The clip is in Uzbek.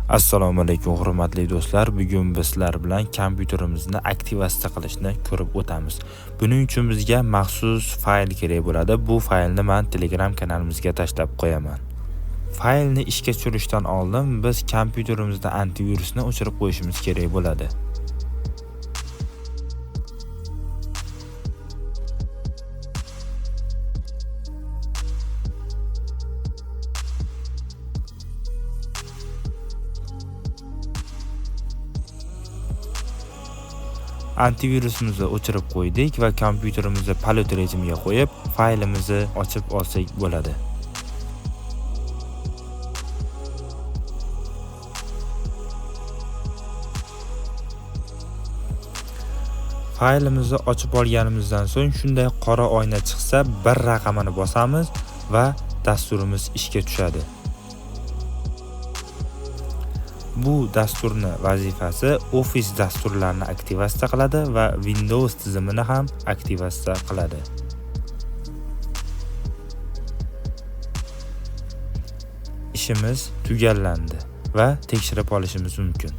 Assalomu alaykum, hurmatli do'stlar. Bugun biz sizlar bilan kompyuterimizni aktivatsiya qilishni ko'rib o'tamiz. Buning uchun bizga maxsus fayl kerak bo'ladi. Bu faylni men Telegram kanalimizga tashlab qo'yaman. Faylni ishga tushirishdan oldin biz kompyuterimizda antivirusni o'chirib qo'yishimiz kerak bo'ladi. Antivirusimizni o'chirib qo'ydik va kompyuterimizni palyot rejimiga qo'yib, faylimizni ochib olsak bo'ladi. Faylimizni ochib olganimizdan so'ng shunday qora oyna chiqsa, bir raqamini bosamiz va dasturimiz ishga tushadi. Bu dasturni vazifasi Office dasturlarini aktivatsiya qiladi va Windows tizimini ham aktivatsiya qiladi. Ishimiz tugallandi va tekshirib olishimiz mumkin.